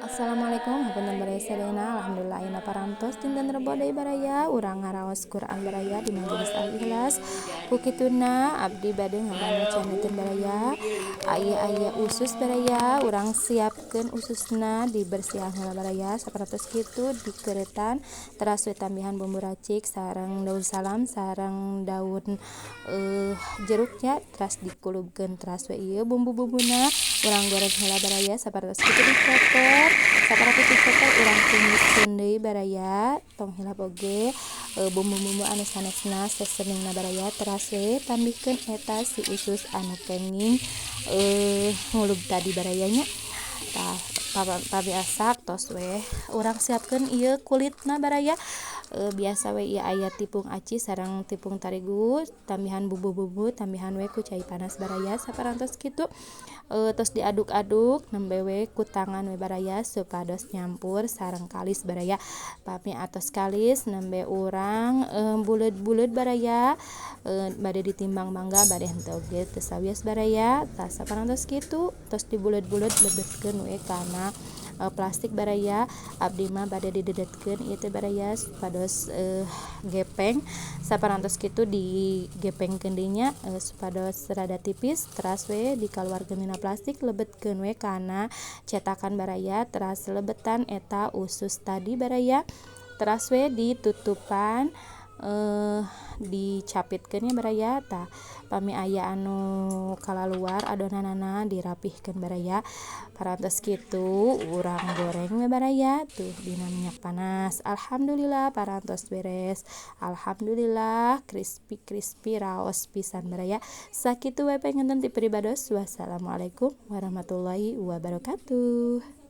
Assalamualaikum, hapunten baraya sadayana. Alhamdulillah, ayeuna parantos dinten Rebo deui baraya, urang ngaraos Quran baraya di Majelis Al Ikhlas. Ku kituna abdi bade ngabacakeun baraya. Aya-aya usus baraya, urang siapkeun ususna, dibersihan heula baraya. Saparantos kitu dikeureutan, teras we tambihan bumbu racik sareng daun salam sareng daun jeruknya, teras dikulubkeun. Teras we ieu bumbu-bumbuna urang goreng heula baraya. Saparantos kitu dicotor, saparantos dicotor urang tumiskeun deui baraya. Tong hilap oge bumbu-bumbu anu sanesna, seasoningna baraya. Teras we tambihkeun eta si usus anu kenging ngulub tadi baraya nya. Tah, pami asak tos we urang siapkeun ieu kulitna baraya. Biasa we ieu aya tipung aci sareng tipung tarigu, tambihan bumbu-bumbu, tambihan we ku cai panas baraya. Saparantos kitu tos diaduk-aduk nembe we ku tangan we baraya, supados nyampur sareng kalis baraya. Pami atos kalis, nembe urang buleud-buleud baraya. Bade ditimbang mangga, bade henteu oge teu sawios baraya. Tah, saparantos kitu tos dibuleud-buleud, lebetkeun we kana plastik baraya. Abdi mah bade didedetkeun ieu teh baraya, supados gepeng. Saparantos kitu digepengkeun deui nya, supados rada tipis. Teras we dikaluarkeun tina plastik, lebetkeun we kana cetakan baraya, teras lebetan eta usus tadi baraya. Teras we ditutupan, dicapitkeun nya baraya. Tah, pami aya anu kalaluar adonanana, dirapihkeun baraya. Parantos kitu urang goreng we baraya tuh dina minyak panas. Alhamdulillah, parantos beres. Alhamdulillah, crispy crispy, raos pisan baraya. Sakitu we panginten ti pribados. Wassalamualaikum warahmatullahi wabarakatuh.